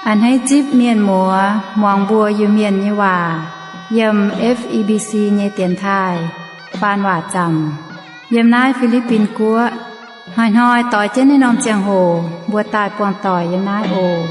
A'hneiv zipv mienh muoz muangx mbuo Iu-Mienh nyei waac yiem F E B C nyei dienx taaih faan waac zaamc yiem naaiv Fi^li^bin Guoqv. Hnoi-hnoi doix jienv naaiv norm ziangh hoc mbuo daaih buangh doic yiem naaiv oc.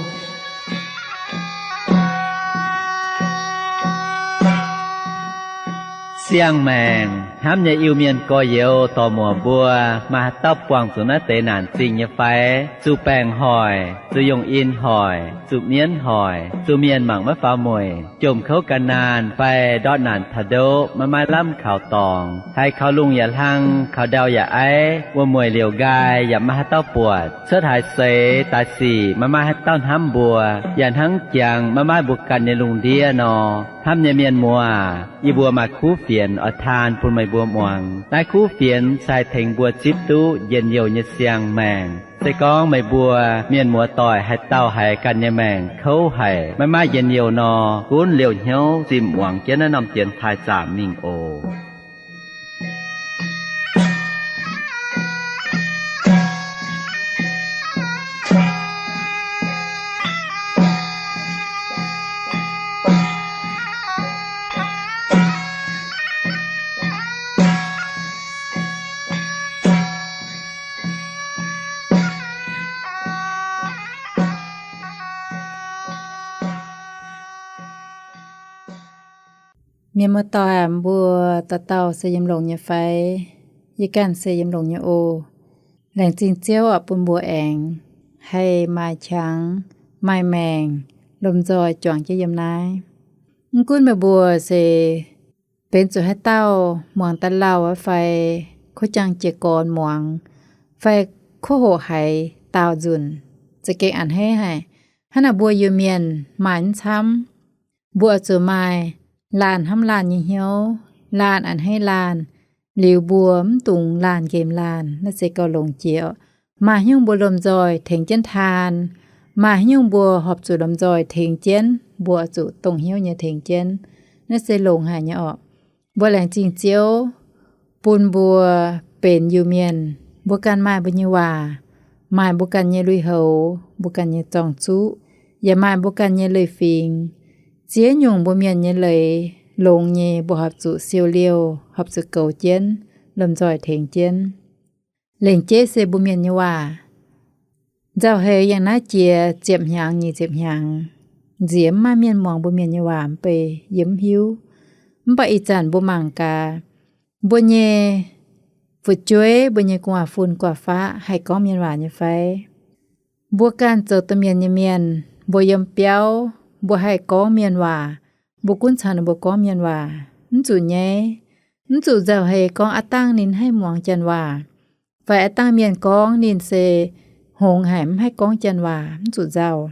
Siang-maengc hnamv nyei Iu-Mienh gorx-youz dorc-muoc mbuo, maaih haaix dauh buangh zuqc naaiv deix naanc zingh nyei fai? Zuqc baengc hoic, zuqc yongh in hoic, zuqc mienv hoic, zuqc mienh mangc maiv faaux mueic, jomc kouv gan naanh fai ndortv naanc taux ndoqv maiv maaih lamh kaux dorngx, haiz kaux lungh yaac hlang, kaux ndau yaac aiv, wuom-mueic liouc nqaai yaac maiv maaih haaix dauh buatc, cuotv haaix seix daaih sic maiv maaih haaix dauh hnamv mbuo, yaac hnangv jangx maiv maaih mbuo ganh nyei lungh ndiev nor. Hnamv nyei mienh muoz, yie mbuo maaih kuv fienx oix taan bun meih mbuo muangx. Naaiv kuv fienx se haih tengx mbuo zipv duqv njien-youh nyei siang-maengc. Se gorngv meih mbuo mienh muoz doic haaix dauh haiz ganh nyei maengc kouv haic, maiv maaih njien-youh nor, gunv liouh hnyouv zinh muangx jienv naaiv norm dienx taaih zaamc mingh oc. Mienh muoz-doic, mbuo dauh dauh se yiem longx nyei fai? Yie ganh se yiem longx nyei oc. Laengz zingh Ziouv oc, bun mbuo aengx haih maaih qangx, maaih maengc, lomh nzoih juangc jienv yiem naaiv. Mv gunv meih mbuo se benx zuqc haaix dauh muangx daaih lauh fai kuv jangx jiez gorn muangx fai kuv hoqc haiz daauh nzunc, za'gengh a'hneiv haic. Hnangv naaic mbuo Iu-Mienh maaih mv camv. Mbuo oix zuqc maaih laanh hnamv laanh nyei hnyouv, laanh a'hneiv laanh, liuz mbuo mv dungx laanh nqemh laanh, naaiv se gauh longx jiex oc. Maaih haaix nyungc mbuo lomh nzoih tengx jienv taan, maaih haaix nyungc mbuo horpc zuqc lomh nzoih tengx jienv, mbuo oix zuqc dongh hnyouv nyei tengx jienv. Naaiv se longx haic nyei oc. Mbuo laengz zingh Ziouv bun mbuo benx Iu-Mienh. Mbuo ganh maaih mbuo nyei waac, maaih mbuo ganh nyei lui-houx, mbuo ganh nyei zorng-zuqv, yaac maaih mbuo ganh nyei leiz-fingx. Ziex nyungc mbuo mienh nyei leiz longx nyei, mbuo horpc zuqc siou liouh, horpc zuqc goux jienv, lomh nzoih tengx jienv. Lengc jeiv se mbuo mienh nyei waac. Nzauh heix yangh naaiv jiex ziepc hnyangx nyic ziepc hnyangx, nziex mv maaih mienh muangx mbuo mienh nyei waac mv bei, yie mv hiuv. Mv baac ih zanc mbuo mangc gaax, mbuo nyei fu'jueiv, mbuo nyei gu'nguaaz-fun gu'nguaaz-faqv haih gorngv mienh waac nyei fai? Mbuo ganh zoux domh mienh nyei mienh, mbuo yiem biauv, mbuo haih gorngv mienh waac, mbuo gunv caux ninh mbuo gorngv mienh waac, mv zuqc nyaiv. Mv zuqc nzauh heix gorngv aav dangh ninh haih muangx janx waac, fai aav dangh mienh gorngv ninh se hngongx haic mv haih gorngv janx waac, mv zuqc nzauh.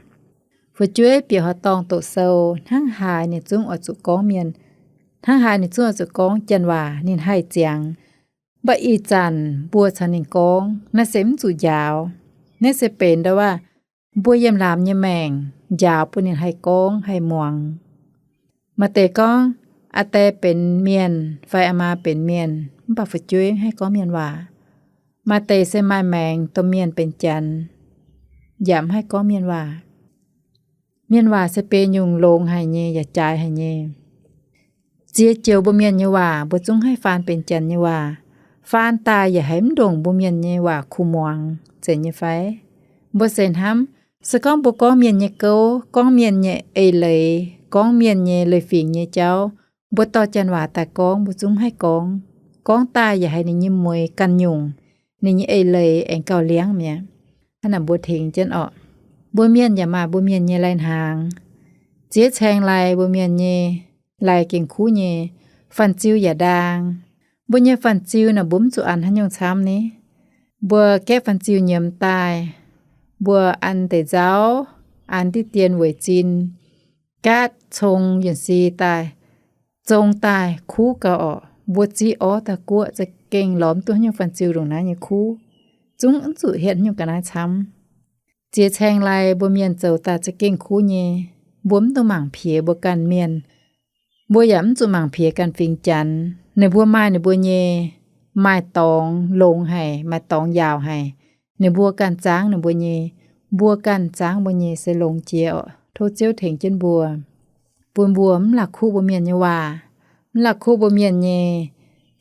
Fu'jueiv bieqc horqc dorngh doqc sou, hnangv haaix ninh zungv oix zuqc gorngv mienh, hnangv haaix ninh zungv oix zuqc gorngv janx waac, ninh haih ziangx. Mv baac ih zanc mbuo caux ninh gorngv, naaiv se mv zuqc njaaux. Naaiv se benx ndau wuov mbuo yiem laamz nyei maengc njaaux bun ninh haih gorngv haih muangx. Maaih deix gorngv aa die benx mienh fai aa maa benx mienh, mv baac fu'jueiv mv haih gorngv mienh waac. Maaih deix se maaih maengx domh mienh benx janx, yaac mv haih gorngv mienh waac. Mienh waac se benx nyungc longx haic nyei yaac jaaix haic nyei. Ziex joux mbuo mienh nyei waac mbuo zungv haih faan benx janx nyei waac. Faan daaih yaac haiz mv ndongc mbuo mienh nyei waac kuh muangx, zeiz nyei fai? Mbuo se hnamv, se gorngv mbuo gorngv mienh nyei gouv, gorngv mienh nyei eix leiz, gorngv mienh nyei leiz-fingx nyei jauv, mbuo dorh janx waac daaih gorngv, mbuo zungv mv haih gorngv. Gorngv daaih yaac haiz ninh nyei mueix ganh nyungc, ninh nyei eix leiz aengx gauh liangv mi'aqv. Hnangv naaic mbuo tengx jienv orqc. Mbuo mienh yaac maaih mbuo mienh nyei lai-hnaangx. Ziex caeng lai mbuo mienh nyei lai gengh kuv nyei, fanh-ziu yaac ndaang. Mbuo nyei fanh-ziu naaic mbuo mv zuqc an haaix nyungc camv ni. Mbuo gaeqv fanh-ziu nyiemz daaih, mbuo an deix nzauv, an diqv dien weic zin, gaatv cong yienc si daaih, zong daaih kuv gauh orqc. Mbuo ziqv orv daaih guoqv za'gengh lorz mv duqv haaix nyungc fanh-ziu ndongc naaiv nyei kuv, zungv mv zuqc hietv haaix nyungc ga'naaiv camv. Ziex caeng lai mbuo mienh zoux daaih za'gengh kuv nyei. Mbuo mv dungx mangc piex mbuo ganh mienh. Mbuo yaac mv zuqc mangc piex ganh fingx Janx. Ninh mbuo maaih ninh mbuo nyei, maaih dorngx longx haic, maaih dorngx yaauc haic. Ninh mbuo ganh zaangv ninh mbuo nyei, mbuo ganh zaangv mbuo nyei se longx jiex orqc. Tov Ziouv tengx jienv mbuo, bun mbuo mv la'kuqv mbuo mienh nyei waac, mv la'kuqv mbuo mienh nyei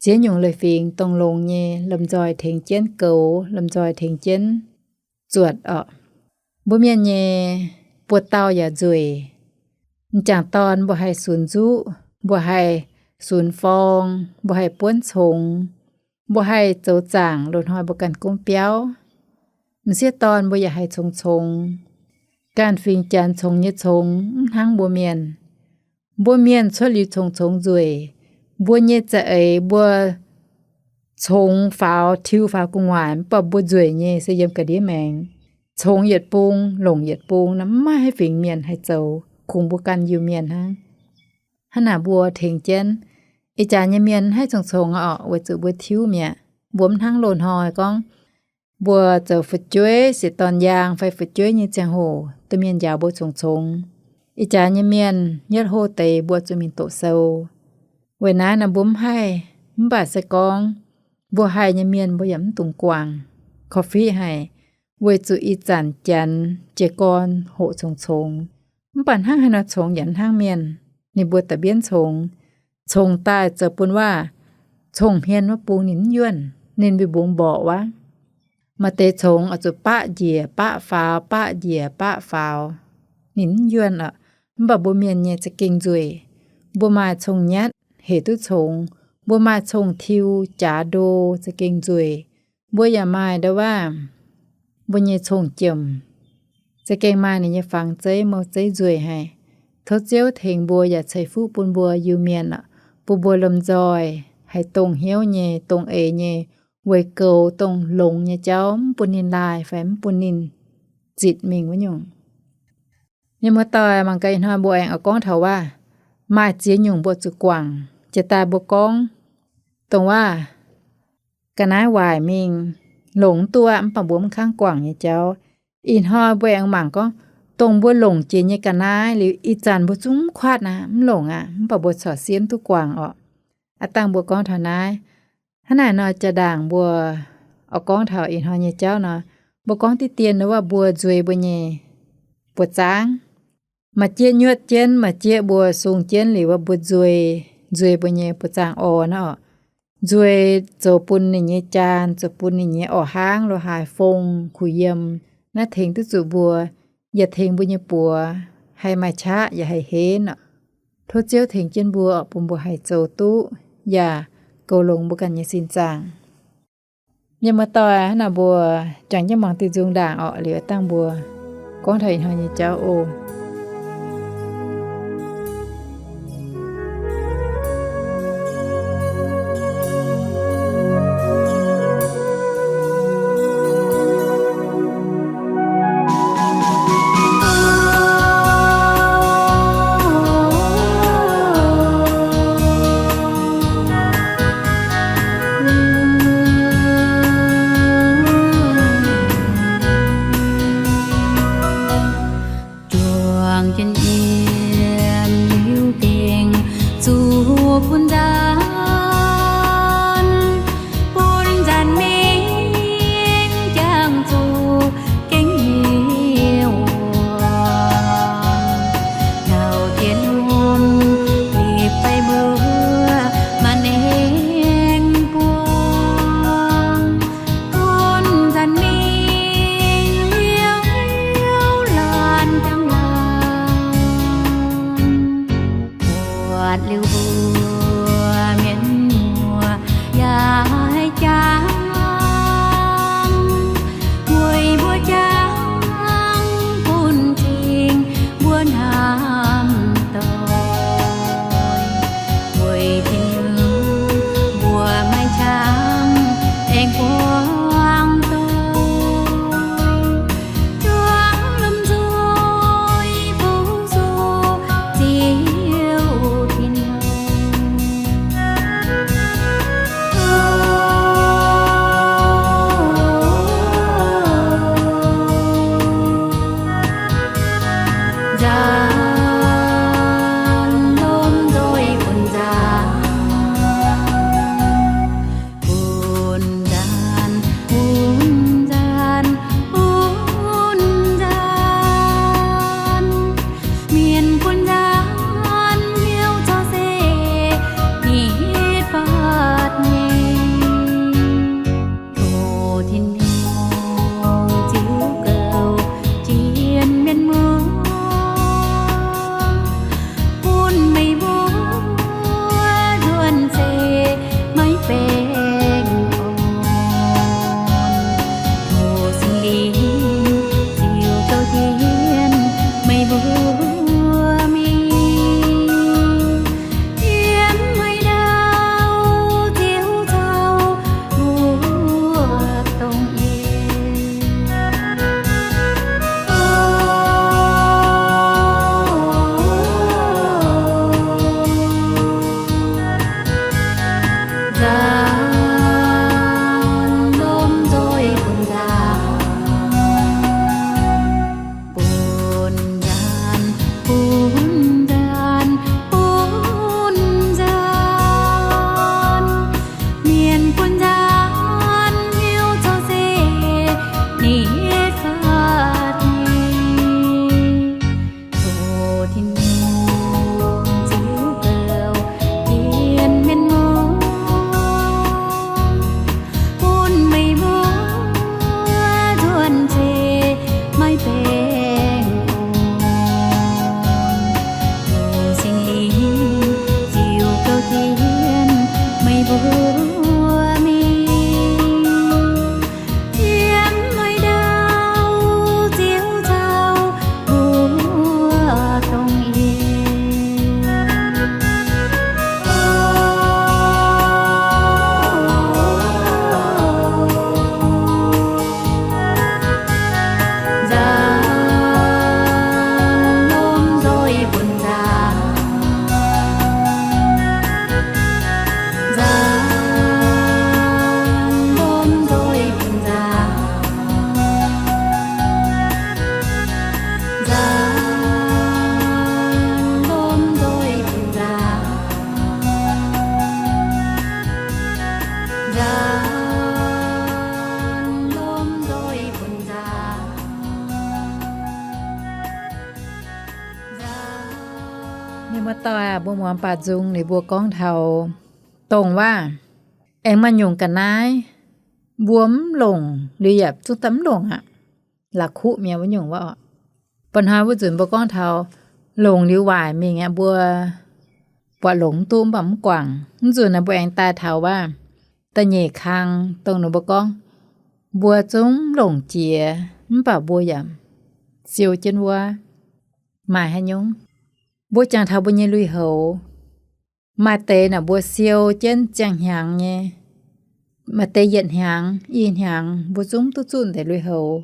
ziex nyungc leiz-fingx dongh longx nyei lomh nzoih tengx jienv goux, lomh nzoih tengx jienv zuotc orqc. Mbuo mienh nyei buoz-dauh yaac nzueic. M'jangc dorn mbuo haih sunx nzuqv, mbuo haih sunx forng, mbuo haih buonv congx, mbuo haih zoux zaangc loz-hnoi mbuo ganh gomv biauv. M'sieqv dorn mbuo yaac haih congx-congx. Ganh fingx Janx congx nyei congx mv hnangv mbuo mienh. Mbuo mienh cuotv liuz congx-congx nzueic. Mbuo nyei za'eix mbuo congx faaux, tiux faaux gu'nguaaic, mv baac mbuo nzueic nyei se yiem ga'ndiev maengx. Congx yietc bung, longc yietc bung nor, mv maaih haaix fingx mienh haih zoux, kungx mbuo ganh Iu-Mienh hnangv. Hnangv naaic mbuo tengx jienv, ih jaax nyei mienh haih congx-congx orqc, weic zuqc mbuo tiuv mi'aqv. Mbuo mv hnangv loz-hnoi gorngv mbuo zoux fu'jueiv, sieqv dorn yaang fai fu'jueiv nyei ziangh hoc, domh mienh njaaux mbuo congx-congx. Ih jaax nyei mienh yietv hlo deix mbuo zuqc mingh doqc sou. Weic naaiv nor mbuo mv haih, mv baac se gorngv mbuo haih nyei mienh mbuo yaac mv dungx guangc. Korv-fiqv haic, weic zuqc ih zanc Janx jiez gorn hoqc congx-congx. Mv baac hnangv haaix nor congx yaac hnangv mienh, ninh mbuo da'mbienv congx. Congx daaih zoux bun waac, cong-hmien wuov bung ninh mv yuonh, ninh mbu'mbungx mborqc wuov. Maaih deix congx oix zuqc baqv njiec baqv faaux, baqv njiec baqv faaux, ninh mv yuonh orqc. Mv baac mbuo mienh nyei za'gengh nzueic. Mbuo maaih cong-nyatv hec duqv congx, mbuo maaih cong-tiu jaax ndo za'gengh nzueic. Mbuo yaac maaih ndau waac, mbuo nyei cong-jomc za'gengh maaih ninh nyei fangx zeiv mouh zeiv nzueic haic. Tov Ziouv tengx mbuo yaac ceix fuqv bun mbuo Iu-Mienh orqc, bun mbuo lomh nzoih haiz dongh hnyouv nyei, dongh eix nyei, weic goux dongh longx nyei jauv, mv bun ninh laaih fai mv bun ninh zitc mingh wuov nyungc. Mienh muoz-doic, mangc gaax ih hnoi mbuo aengx oix gorngv taux waac maaih ziex nyungc mbuo zuqc guangc. Jiex daaih mbuo gorngv dongh waac ga'naaiv waaic mingh, longc mv duqv aqv, mv baac mbuo mv kangv guangc nyei jauv. Ih hnoi mbuo aengx mangc gorngv dongh mbuo longc jiex nyei ga'naaiv liuz, ih zanc mbuo zungv mv kuatv aqv, mv longc aqv, mv baac mbuo corc siev mv duqv guangc orqc. Aav dangh mbuo gorngv taux naaiv. Hnangv naaic nor, jaa-ndaangc mbuo oix gorngv taux ih hnoi nyei jauv nor, mbuo gorngv diqv dien wuov, mbuo nzuei mbuo nyei buoz-zaangv. Maaih jieqv nyuotv jienv, maaih jieqv mbuo sung jienv liuz wuov, mbuo nzuei, nzuei mbuo nyei buoz-zaangv orv nor orqc. Nzuei zoux bun ninh nyei jaan, zoux bun ninh nyei orv-hnangv, lorz haaix fong, kuh yiem, naaiv tengx duqv zuqc mbuo, yaac tengx mbuo nyei buoz haih maaih qaqv yaac haih henv orqc. Tov Ziouv tengx jienv mbuo orqc, bun mbuo haih zoux duqv yaac goux longx mbuo ganh nyei sin zaangc. Mienh muoz-doic, hnangv naaic mbuo jangx jienv muangx diuh nzung ndaangc orqc, liuz dangh mbuo gorngv taux ih hnoi nyei jauv oc. Juangc jienv yiem liuz gengh zuqc bun nzanc, bun nzanc mingh jangx zuqc gengh hiuv wuom. Taux jiex norm bipc fai mbuo maanc aengx buangh, bun nzanc mingh liuz hiuv laanh jangx laanh. Buatc liuz mbuo mienh muoz yaac haih jangx, weic mbuo jangx bun cing mbuo hnamv doic. Weic Tin-Hungh mbuo maiv qangx aengx buangh doic, juangc lomh nzoih bou zuqc Ziouv Tin-Hungh. Mbuo muangx baaux nzung liuz mbuo gorngv taux dongh waac, aengx maaih nyungc ga'naaiv mbuo mv longc liuz yaac zungv daaih mv longc aqv, la'kuqv mi'aqv wuov nyungc wuov oc. Mba'hnoi wuov nzunc mbuo gorngv taux longc liuz waaic mingh aqv, mbuo buatc longc mv duqv mv baac mv guangc. Mv nzunc naaiv mbuo aengx daaih taux waac da'nyeic kang, dongh ninh mbuo gorngv mbuo zungv mv longc jiex mv baac mbuo yaac siou jienv wuov. Maaih haaix nyungc? Mbuo jangx taux mbuo nyei lui-houx, maaih deix naaic mbuo siou jienv ziangh hnyangx nyei, maaih deix yietc hnyangx i hnyangx mbuo zungv duqv zuqv deix lui-houx.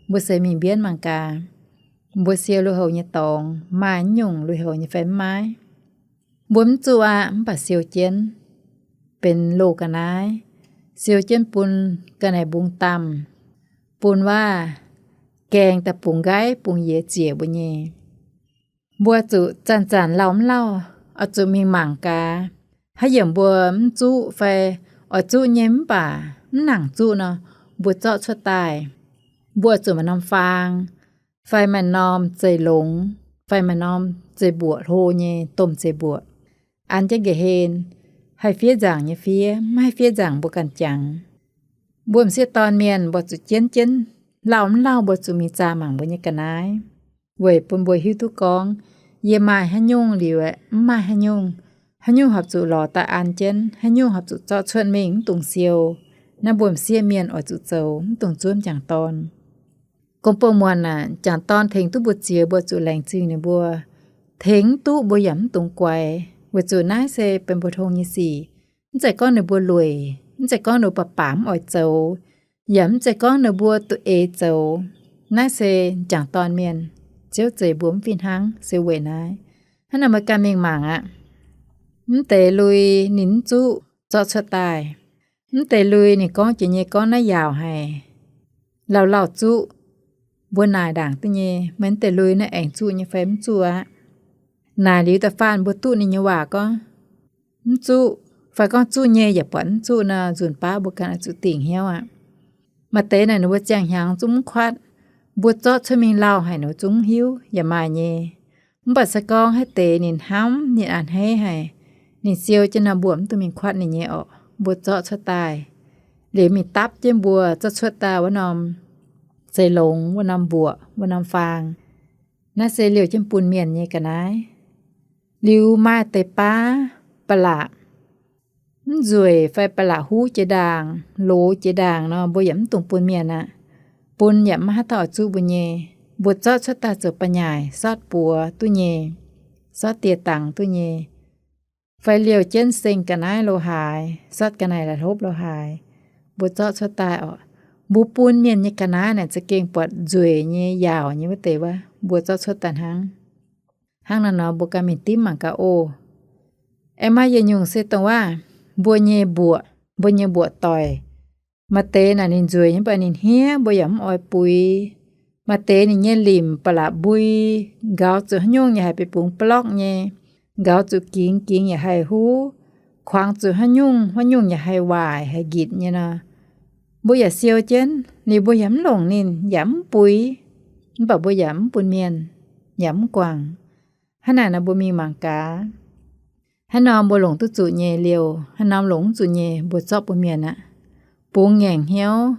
Mbuo seix mingh mbienv mangc gaax, mbuo siou lui-houx nyei dorngx maaih nyungc lui-houx nyei fai mv maaih. Mbuo mv zuqv aqv, mv baac siou jienv benx loz ga'naaiv, siou jienv bun ga'naaiv mbungx damh, bun waac gaengh daaih bungx nqaiv bungx yiez ziec mbuo nyei. Mbuo zuqc zanc-zanc lauh mv lauh oix zuqc mingh mangc gaax, haaix yiemc mbuo mv zuqv fai oix zuqv nyei mv baac mv nangc zuqv nor, mbuo zorqv cuotv daaih. Mbuo zuqc maaih norm faang, fai maaih norm zeiv-longx, fai maaih norm zeiv-mbuoqc, hlo nyei domh zeiv-mbuoqc, an jienv nqa'hlen, haih fiev nzaangc nyei fiev, mv haih fiev nzaangc mbuo ganh jangx. Mbuo m'sieqv dorn mienh mbuo zuqc jienv jienv lauh mv lauh mbuo zuqc mingh zaah mangc mbuo nyei ga'naaiv, weic bun mbuo hiuv duqv gorngv yie maaih haaix nyungc liuz aeqv, mv maaih haaix nyungc. Haaix nyungc horpc zuqc lorz daaih an jienv, haaix nyungc horpc zuqc zorqv cuotv mingh, mv dungx siou. Naaiv mbuo m'sieqv mienh oix zuqc zoux, mv dungx zuov m'jangc dorn. Gong-bou muonc aac, m'jangc dorn tengx duqv mbuo ziex, mbuo zuqc laengz zingh ninh mbuo. Tengx mv duqv mbuo yaac mv dungx guaix, weic zuqc naaiv se benx mbuo tong nyei sic. Mv zeiz gorngv ninh mbuo lueic, mv zeiz gorngv ninh mbuo baac baac mv oix zoux, yaac mv zeiz gorngv ninh mbuo duqv eix zoux. Naaiv se m'jangc dorn mienh, Ziouv zeix mbuo mv fih hnangv se weic naaiv. Hnangv naaic meih ganh mingh mangc aqv. Mv deix lui ninh mv zuqc zorqv cuotv daaih. Mv deix lui ninh gorngv jiex nyei gorngv naaiv yaauc haic, lauh lauh zuqv, mbuo naaic ndaangc duqv nyei, meih mv deix lui naaiv aengx zuqv nyei fai mv zuqv aqv. Naaic liuz da'faanh mbuo duqv ninh nyei waac gorngv mv zuqv, fai gorngv zuqv nyei yaac buatc mv zuqv nor, nzunc baav mbuo ganh oix zuqc dingc hnyouv aqv. Maaih deix naaic ninh mbuo ziangh hnyangx zungv mv kuatv, mbuo zorqv cuotv mingh lauh haic ninh mbuo zungv mv hiuv yaac maaih nyei. Mv baac se gorngv haaix deix ninh hnamv ninh a'hneiv haic, ninh siou jienv nor mbuo mv dungx mingh kuatv ninh nyei orqc. Mbuo zorqv cuotv daaih liuz mingh dapv jienv mbuo zorqv cuotv daaih wuov norm zeix longx, wuov norm mbuoqc, wuov norm faang. Naaiv se liouh jienv bun mienh nyei ga'naaiv. Liuz maaih deix baav ba'laqc mv nzueic fai ba'laqc huv jiex ndaangc, loz jiex ndaangc nor, mbuo yaac mv dungx bun mienh aqv. Bun yaac maiv haaix dauh oix zuqv mbuo nyei. Mbuo zorqv cuotv daaih zoux ba'nyaaic, sortv buoz duqv nyei, sortv dieh dangx duqv nyei, fai liouh jienv seng ga'naaiv lo haaix, sortv ga'naaiv la'hlopv lo haaix, mbuo zorqv cuotv daaih orqc. Mbuo bun mienh nyei ga'naaiv naaic za'gengh buatc nzueic nyei, yaauc nyei wuov deix wuov, mbuo zorqv cuotv daaih hnangv. Hnangv naaiv nor mbuo ganh mingh dimv mangc gaax oc. Aengx maaih yietc nyungc se dongh waac mbuo nyei mbuoqc, mbuo nyei mbuoqc doic. Maaih deix naaic ninh nzueic nyei, mv baac ninh hniev, mbuo yaac mv oix buix. Maaih deix ninh nyei limc ba'laqc mbui, nqauz zuqc haaix nyungc yaac haih bungx blorqv nyei, nqauz zuqc gingx, gingx yaac haih huv, kuangx zuqc haaix nyungc, haaix nyungc yaac haih waaic, haih nqitc nyei nor. Mbuo yaac siou jienv, liuz mbuo yaac mv longc ninh, yaac mv buix, mv baac mbuo yaac mv bun mienh, yaac mv guangc. Hnangv naaic nor mbuo mingh mangc gaax. Haaix norm mbuo longc duqv zuqc nyei liouh, haaix norm longc mv zuqc nyei mbuo zorqv bun mienh aqv. Bungx ngaengc hnyouv,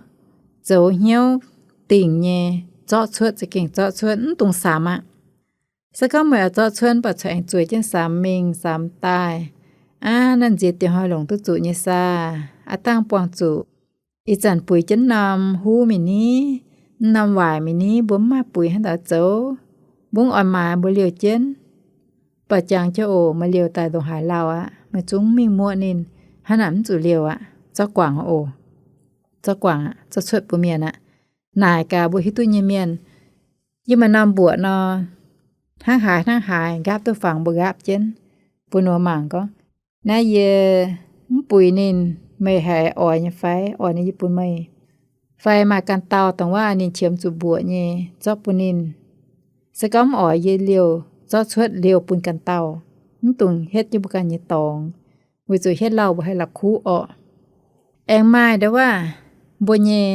zoux hnyouv dingc nyei, zorqv cuotv za'gengh zorqv cuotv, mv dungx samx aqv. Se gorngv meih oix zorqv cuotv mv baac corc aengx zueiz jienv samx mingh samx daaih. Aav, naaiv nziex dieh hnoi longc duqv zuqc nyei saah? Aav dangh buangh zuqc ih zanc buix jienv norm huv mingh ni, norm waaic mingh ni, mbuo mv maaih buix hnangv daaih zoux. Mbuo mv oix maaiz, mbuo liouh jienv. Baac jangx jienv oc, meih liouh daaih ndongc haaix lauh aqv, meih zungv mingh muoqv ninh. Hnangv naaic mv zuqc liouh aqv, zorqv guangc oc. Zorqv guangc aqv, zorqv cuotv bun mienh aqv. Naaic gaax mbuo hiuv duqv nyei mienh. Yie maaih norm mbuoqc nor, hnangv haaix hnangv haaix nqaapv duqv fangx mbuo nqaapv jienv, bun ninh mangc gorngv, naaiv yie mv buix ninh, meih haiz oix nyei fai? Oix ninh yie bun meih. Fai maaih ganh dauh dongh waac ninh qiemx zuqc mbuoqc nyei, zorqv bun ninh. Se gorngv mv oix, yie liouh zorqv cuotv liouh bun ganh dauh, mv dungx hietv jienv mbuo ganh nyei dorngx, weic zuqc hietv lauh mbuo haih la'kuqv orqc. Aengx maaih ndongh waac mbuo nyei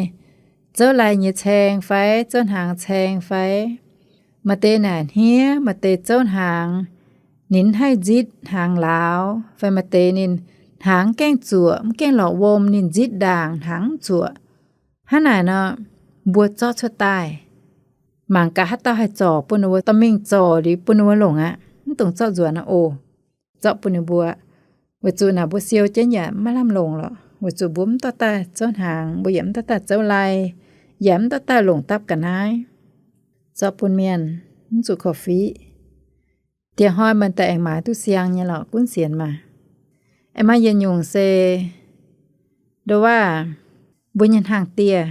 zouv lai nyei caeng fai zouv hnaangx caeng fai, maaih deix naaic hniev, maaih deix zouv hnaangx, Ninh mv haih nzitv hnaangx lauz, fai maaih deix ninh hnaangx gaengh zuoqc, mv gaengh lorqc wuom, ninh nzitv ndaangc hnaangx mv zuoqc. Hnangv naaic nor, mbuo zorqv cuotv daaih. Mangc gaax haaix dauh haih zorc bun ninh mbuo dorh mingh zorc liuz bun ninh mbuo longc aqv. Mv dungx zorqv nzuonx aqv oc. Zorqv bun ninh mbuo. Weic zuqc naaic mbuo siou jienv yaac maiv lamh longc lorqc, weic zuqc mbuo mv dorh daaih zouv hnaangx, mbuo yaac mv dorh daaih zouv lai, yaac mv dorh daaih longc dapv ga'naaiv. Zorqv bun mienh, mv zuqc korv-fiqv. Dieh hnoi maaih daaih aengx maaiz duqv siang nyei lorqc, gunv sienx maah. Aengx maaih yietc nyungc se ndo waav mbuo nyei hnaangx-dieh.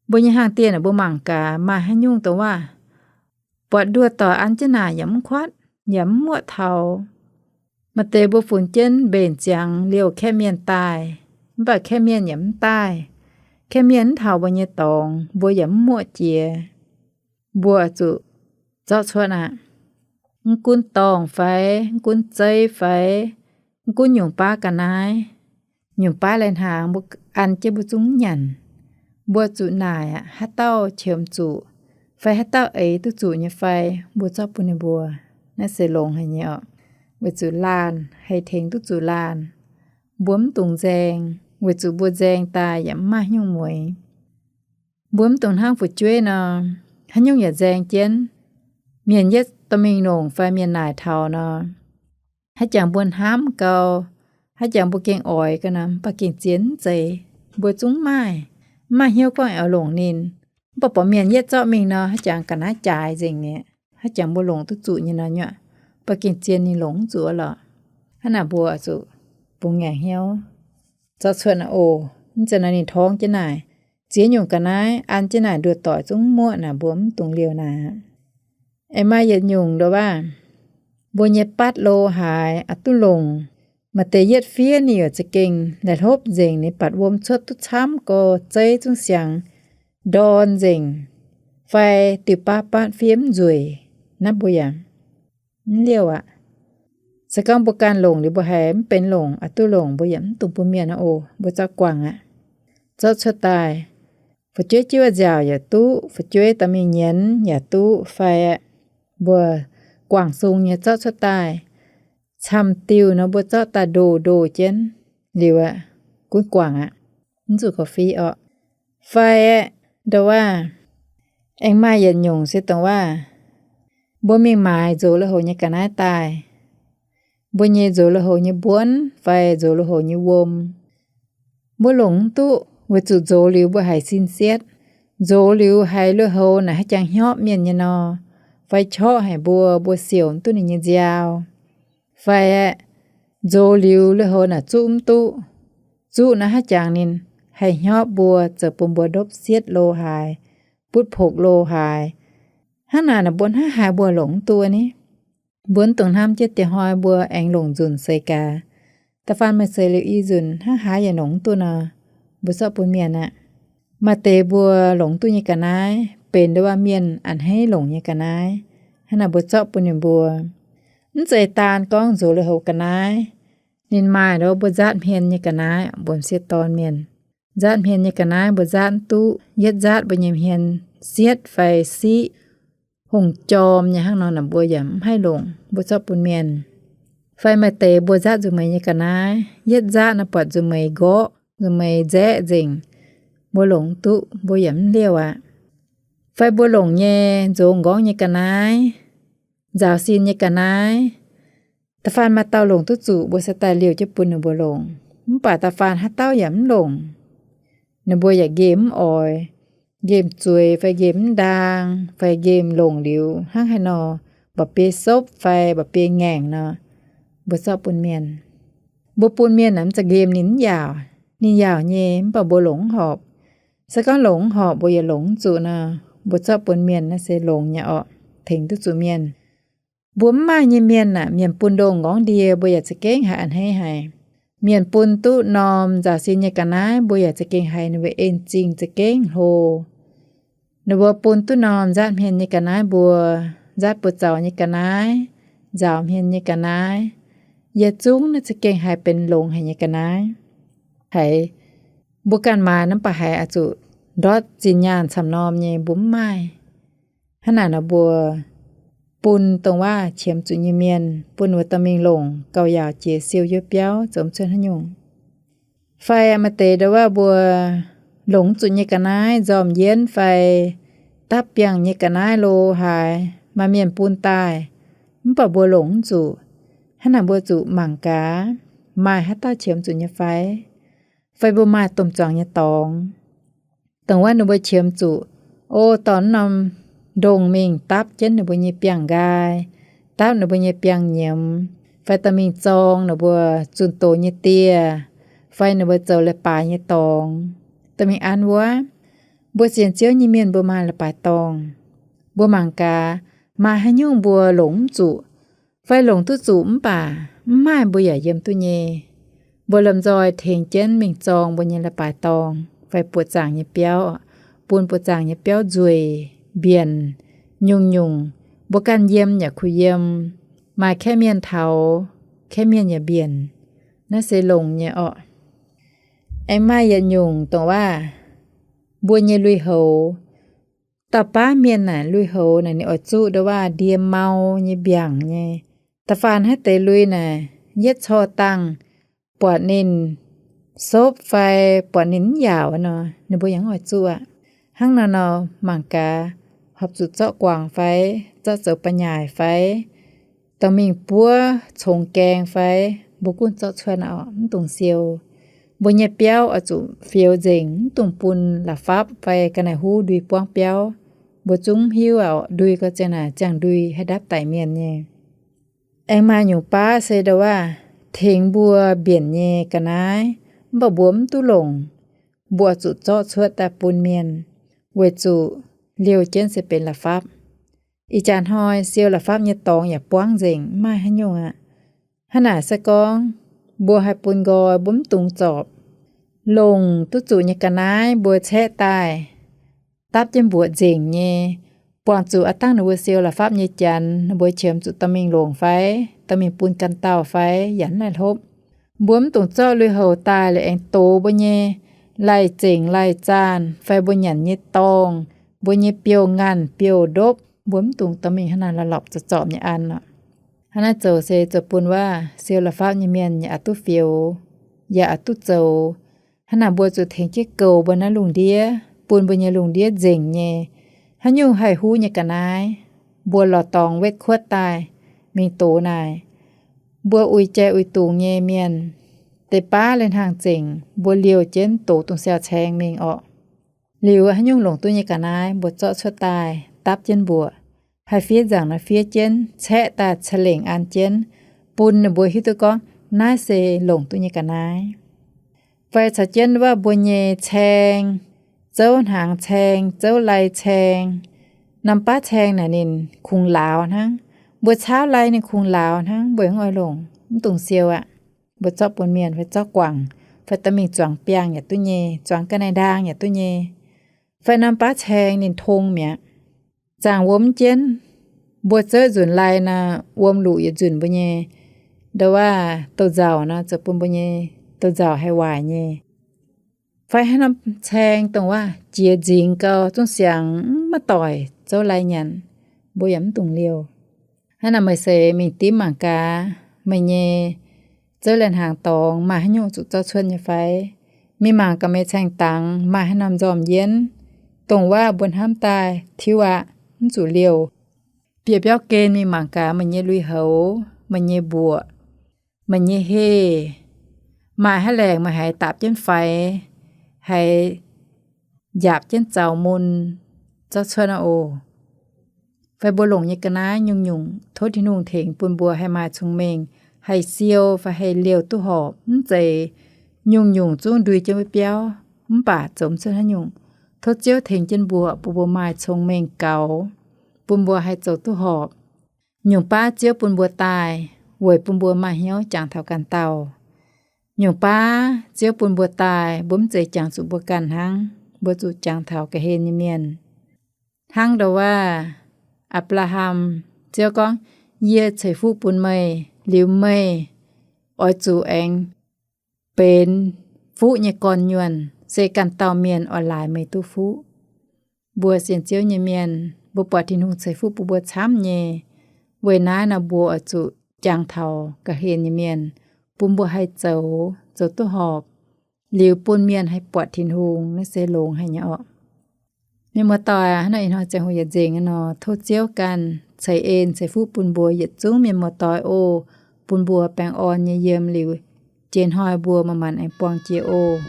Mbuo nyei hnaangx-dieh naaic mbuo mangc gaax maaih haaix nyungc ndo waav buatc nduoh doic an jienv naaic yaac mv kuatv, yaac mv muoqv taux. Maaih deix mbuo funx jienv mbenc ziangx liouh kaeqv mienh daaih, mv baac kaeqv mienh yaac mv daaih. Kaeqv mienh mv taux mbuo nyei dorngx, mbuo yaac mv muoqv jiex. Mbuo zuqc zorqv cuotv aqv. Mv gunv dorngh fai, mv gunv zeiv fai, mv gunv nyungc baav ga'naaiv, nyungc baav lai-hnaangx mbuo an jienv mbuo zungv mv nyanc. Mbuo zuqc naaic aqv, haaix dauh qiemx zuqc, fai haaix dauh eix duqv zuqc nyei fai, mbuo zorqv bun ninh mbuo. Naaiv se longx haic nyei orqc, weic zuqc laanh haih tengx duqv zuqc laanh. Mbuo mv dungx nzaeng, weic zuqc mbuo nzaeng daaih yaac mv maaih nyungc mueix. Mbuo mv dungx hnangv fu'jueiv nor, haaix nyungc yaac nzaeng jienv. Mienh yietv dorh mingh longc fai mienh naaic taux nor, haaix jangx mbuo hnamv gau, haaix jangx mbuo gengh oix gau nor, mv baac gengh zien mv zeiz. Mbuo zungv maaih, mv maaih hnyouv gorngv oix longc ninh. Mv baac borqv mienh yietv zorqv mingh nor, haaix jangx ga'naaiv jaaix nzengc mi'aqv. Haaix jangx mbuo longc duqv zuqc nyei nor nyuoqc, mv baac gengh zien ninh longc mv zuqc lorqc. Hnangv naaic mbuo zuqc bungx ngaengc hnyouv, zorqv cuotv naaiv oc. Mv zeiz nor ninh torngv jienv naaic, ziex nyungc ga'naaiv an jienv naaic nduoh doic zungv muoqv naaic, mbuo mv dungx liouh naaic. Aengx maaih yietc nyungc ndo waav, mbuo nyei batv lo haaix aqc duqv longc. Maaih deix yietv fiev ninh yaac za'gengh laih hlopv nzengc, ninh batc wuom cuotv duqv camv gorx, zeiv zungv siangx ndorn nzengc, fai diuh baav batv fiev mv nzueic, naaiv mbuo yaac mv liouh aqv. Se gorngv mbuo ganh longc liuz mbuo haiz mv benx longc, aqc duqv longc, mbuo yaac mv dungx bun mienh aqv oc. Mbuo zorqv guangc aqv, zorqv cuotv daaih. Fu'jueiv jiuv nziaauc yaac duqv, fu'jueiv dorh mingh nyienz yaac duqv fai aqv. Mbuo guangc sung nyei zorqv cuotv daaih. Camv diuh nor mbuo zorqv daaih ndoh ndoh jienv liuz aqv, gunv guangc aqv, mv zuqc korv-fiqv orqc. Fai aeqv, ndo waav, aengx maaih yietc nyungc se dongh waav mbuo mingh maaiz nzox lui-houx nyei ga'naaiv daaih. Mbuo nyei nzox lui-houx nyei mbuonv fai nzox lui-houx nyei wuom, mbuo longc mv duqv weic zuqc nzox liuz mbuo haiz sin sietv. Nzox liuz haiz lui-houx naaic haaix jangx hnyopv mienh nyei nor, fai qorqv haic mbuo, mbuo siouc mv duqv ninh nyei nziaaux. Fai aeqv, nzox liuz lui-houx naaic zuqv mv duqv. Zuqv naaic haaix jangx ninh haih hnyopv mbuo, zoux bun mbuo ndopv sietv lo haaix, butv pokc lo haaix. Hnangv naaic naaic mbuo hnangv haaix mbuo longc mv duqv ni? Mbuo mv dungx hnamv jienv dieh hnoi mbuo aengx longc nzunc seix gaax. Da'faanh meih seix liuz i nzunc hnangv haaix yaac longc mv duqv nor, mbuo zorqv bun mienh aqv. Maaih deix mbuo longc duqv nyei ga'naaiv benx ndo waav mienh a'hneiv longc nyei ga'naaiv. Hnangv naaic mbuo zorqv bun ninh mbuo. Mv zeiz daan gorngv nzox lui-houx ga'naaiv. Ninh maaih ndo mbuo nzaatv hmien nyei ga'naaiv, mbuo m'sieqv dorn mienh. Nzaatv hmien nyei ga'naaiv mbuo nzaatv mv duqv. Yietv nzaatv mbuo nyei hmien sietv fai siqv, hungh jorm nyei hnangv nor naaic mbuo yaac mv haih longc, mbuo zorqv bun mienh. Fai maaih deix mbuo nzaatv nzuqc meix nyei ga'naaiv, yietv nzaatv naaic buatc nzuqc meix nqorqv, nzuqc meix nzaeqv nzengc, mbuo longc mv duqv, mbuo yaac mv liouh aqv. Fai mbuo longc nyei nzox m'nqorngv nyei ga'naaiv, nzaaux sin nyei ga'naaiv, da'faanh maaih dauh longc duqv zuqc mbuo se daaih liouh jienv bun ninh mbuo longc. Mv baac da'faanh haaix dauh yaac mv longc, ninh mbuo yaac nqemh mv oix, nqemh zueiz fai nqemh mv ndaang fai nqemh longc liuz hnangv haaix nor, mba'biei sopv fai mba'biei ngaengc nor, mbuo zorqv bun mienh. Mbuo bun mienh naaic mv zeiz nqemh ninh mv yaauc. Ninh yaauc nyei mv baac mbuo longc mv horpc. Se gorngv longc mv horpc mbuo yaac longc mv zuqc nor, mbuo zorqv bun mienh naaiv se longx nyei orqc, tengx duqv zuqc mienh. Mbuo mv maaih nyei mienh aah, mienh bun ndoh m'nqorngv ndie mbuo yaac za'gengh haiz a'hneiv haic. Mienh bun duqv norm nzaaux sin nyei ga'naaiv mbuo yaac za'gengh haiz ninh mbuo en zingh za'gengh hlo. Ninh mbuo bun duqv norm nzaatv hmien nyei ga'naaiv mbuo, nzaatv buoz-zaux nyei ga'naaiv, nzaaux hmien nyei ga'naaiv, yietc zungv naaiv za'gengh haiz benx longx haic nyei ga'naaiv. Haiz mbuo ganh maaiz nor mv baac haiz oix zuqc ndortv zinh nyaanh camv norm nyei mbuo mv maaih. Hnangv naaic nor mbuo bun dongh waac qiemx zuqc nyei mienh, bun ninh mbuo dorh mingh longc gauh yaauc jiex siou yiem biauv zoux cuotv haaix nyungc. Fai maaih deix ndongc waac mbuo longc mv zuqc nyei ga'naaiv, nzormc yienv fai dapv biangh nyei ga'naaiv lo haaix, maaih mienh bun daaih, mv baac mbuo longc mv zuqc. Hnangv naaic mbuo zuqc mangc gaax, maaih haaix dauh qiemx zuqc nyei fai? Fai mbuo maaih domh zuangx nyei dorngx, dongh wuov ninh mbuo qiemx zuqc, o, dorh norm ndongh mingh dapv jienv ninh mbuo nyei biangh nqaai, dapv ninh mbuo nyei biangh nyiemz, fai dorh mingh zorng ninh mbuo zunh doz nyei dieh, fai ninh mbuo zoux leiz-baaix nyei dorngx, dorh mingh an wuov. Mbuo sienx Ziouv nyei mienh mbuo maaih leiz-baaix dorngh. Mbuo mangc gaax, maaih haaix nyungc mbuo longc mv zuqc, fai longc duqv zuqc mv baac mv maaih mbuo yaac yiem duqv nyei. Mbuo lomh nzoih tengx jienv mingh zorng mbuo nyei leiz-baaix dorngh fai buoqc zaangc nyei biauv, bun buoqc zaangc nyei biauv nzueic, mbienc, nyungc-nyungc. Mbuo ganh yiem yaac kuh yiem, maaih kaeqv mienh taux, kaeqv mienh yaac mbienc. Naaiv se longc nyei orqc. Aengx maaih yietc nyungc dongh waac mbuo nyei lui-houx. Dauh baav mienh naaic lui-houx naaic ninh oix zuqv ndongc waac ndie mau nyei, mbiaangc nyei. Da'faanh haaix deix lui naaic, yietv corc dangh buatc ninh sopv fai buatc ninh mv yaauc nor, ninh mbuo yaac mv oix zuqv aqv. Hnangv naaiv nor, mangc gaax, horpc zuqc zorqv guangc fai, zorqv zoux ba'nyaaic fai, dorh mingh buov congx gaeng fai, mbuo gunv zorqv cuotv aqv, mv dungx siou. Mbuo nyei biauv oix zuqc fioux nzengc, mv dungx bun la'fapv fai ga'naaiv-huv ndui buangv biauv. Mbuo zungv hiuv aqv, ndui gauh ziangh naaic ziangh ndui haih ndapv daic mienh nyei. Aengx maaih nyungc baav se ndongc waac tengx mbuo mbienc nyei ga'naaiv, mv baac mbuo mv duqv longc, mbuo zuqc zorqv cuotv daaih bun mienh, weic zuqc liouh jienv se benx la'fapv. Ih jaax hnoi siou la'fapv nyei dorngx yaac buangv nzengc, mv maaih haaix nyungc aqv. Hnangv naaic se gorngv mbuo haih bun nqoi, mbuo mv dungx zorpc. Longc duqv zuqc nyei ga'naaiv mbuo caeqv daaih, dapv jienv mbuoqc nzengc nyei, buangh zuqc aav dangh ninh mbuo siou la'fapv nyei janx, ninh mbuo qiemx zuqc dorh mingh longc fai, dorh mingh bun ganh dauh fai, yaac mv laih hlopv. Mbuo mv dungx zorqv lui-houx daaih liuz aengx dox mbuo nyei laih zengc laih zaanh fai mbuo nyanc nyei dorngh, mbuo nyei biouv-ngaanh biouv-ndopv, mbuo mv dungx dorh mingh hnangv naaic lorpc-lorpc zorpc-zorpc nyei an orqc. Hnangv naaiv zoux se zoux bun waac siou la'fapv nyei mienh yaac aqc duqv fioux, yaac aqc duqv zoux. Hnangv naaic mbuo zuqc tengx jienv goux mbuo naaiv lungh ndiev, bun mbuo nyei lungh ndiev nzengc nyei. Haaix nyungc haih huv nyei ga'naaiv, mbuo lorz dorngx wetv kuotv daaih mingh dox naaic. Mbuo uix jai uix dungz nyei mienh, deix baav lai-hnaangx zengc, mbuo liouh jienv dox dongh siau-caeng mingh orqc. Liuz haaix nyungc longc duqv nyei ga'naaiv mbuo zorqv cuotv daaih dapv jienv mbuoqc, haih fiev nzaangc nor fiev jienv, caeqv daaih ca'lengc an jienv, bun ninh mbuo hiuv duqv gorngv naaiv se longc duqv nyei ga'naaiv. Fai caux jienv waac mbuo nyei caeng, zouv hnaangx caeng, zouv lai caeng, norm baav caeng naaic ninh kungx lauz hnangv. Mbuo caauv lai ninh kungx lauz hnangv, mbuo mv oix longc, mv dungx siou aqv. Mbuo zorqv bun mienh fai zorqv guangc, fai dorh mingh zuangx biangh yaac duqv nyei, zuangx ga'naaiv-ndaang yaac duqv nyei. Fai norm baav caeng ninh tong mi'aqv, zaangc wuom jienv, mbuo zouv nzunc lai nor, wuom luqc yietc nzunc mbuo nyei ndau-waac douz-nzauc nor, zoux bun mbuo nyei douz-nzauc haih waaic nyei. Fai haaix norm caeng dongh waac jiex nzingx gau zungv siangx mv maaih doic zouv lai nyanc, mbuo yaac mv dungx liouh. Hnangv naaic meih seix mingh dimv mangc gaax, meih nyei zouv lai-hnaangx dorngx maaih haaix nyungc zuqc zorqv cuotv nyei fai? Mingh mangc gaax meih caeng dangx maaih haaix norm nzormc yienv, dongh waac mbuo hnamv daaih tiuv aqv, mv zuqc liouh. Bieqc biauv gen mingh mangc gaax meih nyei lui-houx, meih nyei mbuoqc, meih nyei heh, maaih haaix laengc meih haiz daapc jienv faix, haiz njaapc jienv zaux mun, zorqv cuotv aqv oc. Fai mbuo longc nyei ga'naaiv nyungc-nyungc tov Tin-Hungh tengx bun mbuo haih maaih cong-mengh, haih siou fai haih liouh duqv horpc. Mv zeiz nyungc-nyungc zungv ndui jienv wuov biauv mv baac zoux mv cuotv haaix nyungc. Tov Ziouv tengx jienv mbuo, bun mbuo maaih cong-mengh gaux, bun mbuo haih zoux duqv horpc. Nyungc baav Ziouv bun mbuo daaih weic bun mbuo maaih hnyouv jangx taux ganh dauh. Nyungc baav Ziouv bun mbuo daaih, mbuo mv zeiz jangx zuqc mbuo ganh hnangv, mbuo zuqc jangx taux ga'hlen nyei mienh. Hnangv ndau-waac Apc^laa^ham, Ziouv gorngv, Yie ceix fuqv bun meih, liuz meih oix zuqc aengx benx fuqv nyei gorn-nyuonh, se ganh dauh mienh oix laaix meih duqv fuqv. Mbuo sienx Ziouv nyei mienh, mbuo buatc Tin-Hungh ceix fuqv bun mbuo camv nyei, Weic naaiv nor mbuo oix zuqc jangx taux ga'hlen nyei mienh, bun mbuo haih zoux, zoux duqv horpc, liuz bun mienh haih buatc Tin-Hungh, naaiv se longx haic nyei orqc. Mienh muoz-doic aac, hnangv naaiv ih hnoi ziangh hoc yietc nzengc nor, tov Ziouv ganh ceix en ceix fuqv bun mbuo yietc zungv mienh muoz-doic oc, bun mbuo baengh orn nyei yiem liuz, jiex hnoi mbuo manc-manc aengx buangh jiex oc.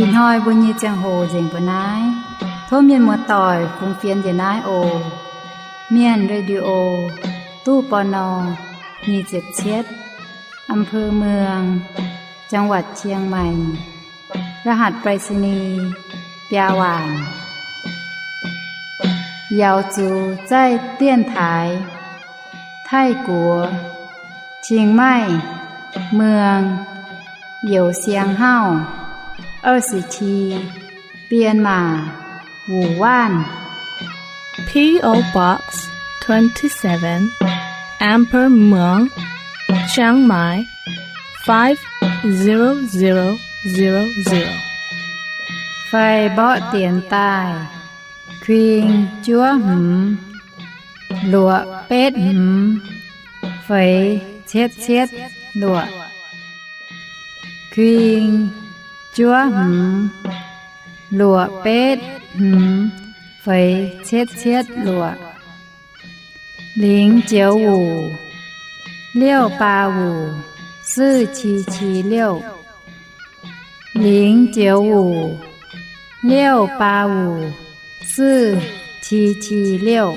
Ih hnoi mbuo nyei ziangh hoc nzengc mbuo naaiv. Tov mienh muoz-doic fungx fienx njiec naaiv oc. Mienh Radio, ตู้ ปณ. nyic ziepc cietv, อำเภอเมือง จังหวัดเชียงใหม่ รหัสไปรษณีย์ biaa waanc. Yaux zuqc zaih dienx taaix Taiv-Guoqv, Qing Maih, Mueng, Youz Siang Hauv, 二十七, Bienh Maac, Wuc Waanv. P O Box twenty-seven, Amber Muang, Chiang Mai, five zero zero zero zero. Fai mborqv dienx daaih: kuing juov hmz luoqc betv hmz feix cietv cietv luoqc. Kuing juov hmz luoqc betv hmz feix cietv cietv luoqc. 零九五六八五四七七六. 零九五六八五四七七六.